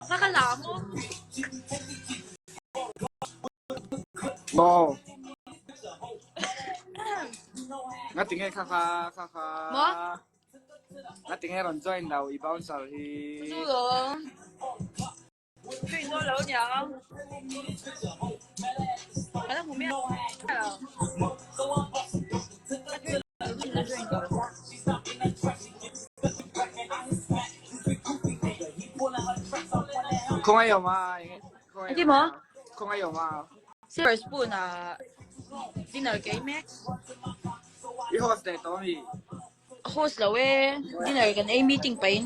Kha ka la maw? Maw? Ngati nge kha kha kha kha. Maw? Ngati nge rawn join lo i bouncer hi. Chu lo. Join dawn lo niang. Ka la hmu miah lo. A join lo. Khawngaih awm a, khawngaih Ati maw? Khawngaih awm a. Silver spoon ah dinner ka ei mek. I host leh tawh mi? Host lo e, dinner kan ei meeting pahin.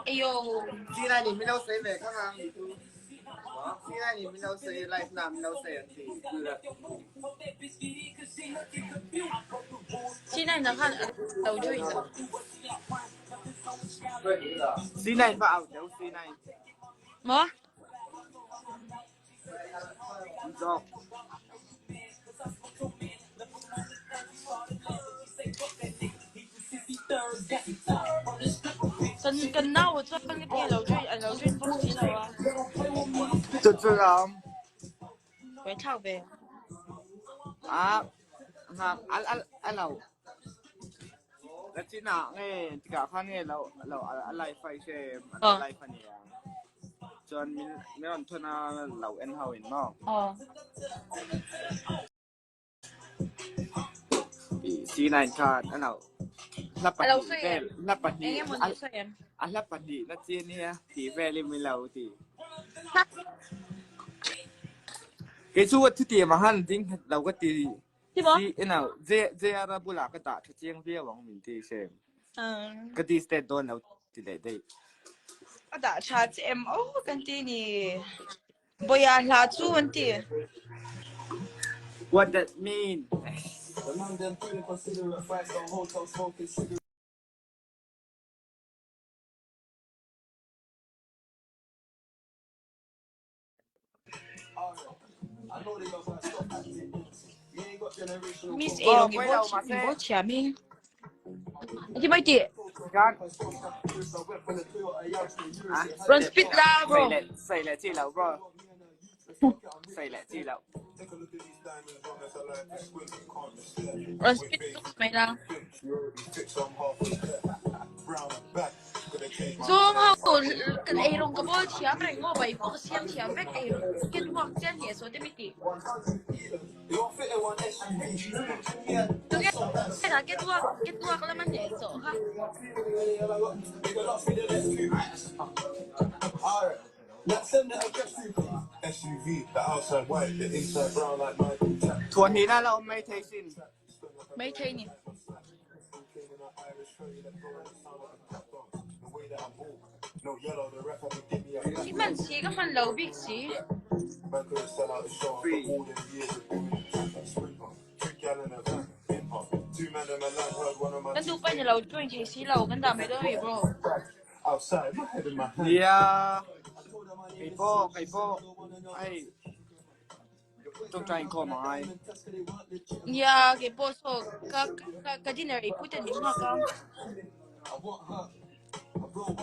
Eyo. Sinai nih min lo sawi ve kha ngang ni tu. Sinai nih min lo sawi live na min lo sawi an ti. Sinai na khan lo join lo. Sinai fa out deuh Sinai. Maw? Zawk. Kan kan nau chuan ka ti lo join a lo join bawk si lo a. Chu chu lawm. Buai thlak ve. Ah, ngak al al a lo. La chin ah nge tikah khan nge lo lo a live ai she a live ani a. Chuan min min rawn thun a lo en ho in maw. C9 khan a lo hla pahnih vel hla pahnih a hla pahnih na chi ania tih vel in min lo ti. Kei chu a thutiam ah khan ding nghet lo ka ti. Si eno JR bulah ka dah tha chiang viau ang min ti se. Ka ti state dawn lo ti leh daih. A dah tha che em o kan ti ni. Boya hla chu an ti. What that mean? Miss ei rawng i bawh thiam hi. Ti mai ti. Rawn spit la bro. Sei leh chi lo bro. Sei leh chi lo. Rawn spit tuk mai la. Zawng ho kan ei rawng ka bawl thiam reng maw bai pawh ka siam thiam vek ei rawng ken huak chian hneh saw te mi ti. Tunge dah ken huak ken huak lama hneh sawh kha. Thuah hnih na la awm mai thei sin. Mai thei ni. I hman si ka hman lo bik si. Kan duh pain lo join thei si lo kan dah mai dawn mi bro. Nia kei pawh kei pawh hei Ṭawngṭai inkhawm a ngai. Nia, kei pawh saw ka ka ka dinner ei pui ta ni nghak a.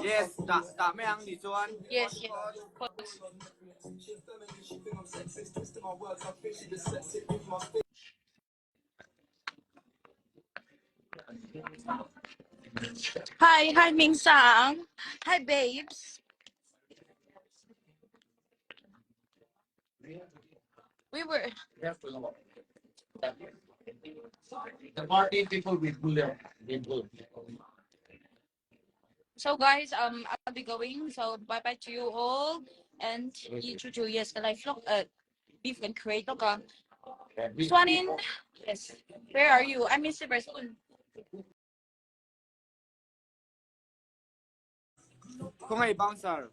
Yes, dah dah mai ang nih chuan. Yes, yes. Of course. Hi, hi Ming Sang. Hi babes. We were The party people with bull, with bull. So guys, I'll be going. So bye bye to you all. And you two two yes, ka live vlog beef kan create lawk a. Chuanin, yes. Where are you? I'm in Silver Spoon. Khawngaih bouncer.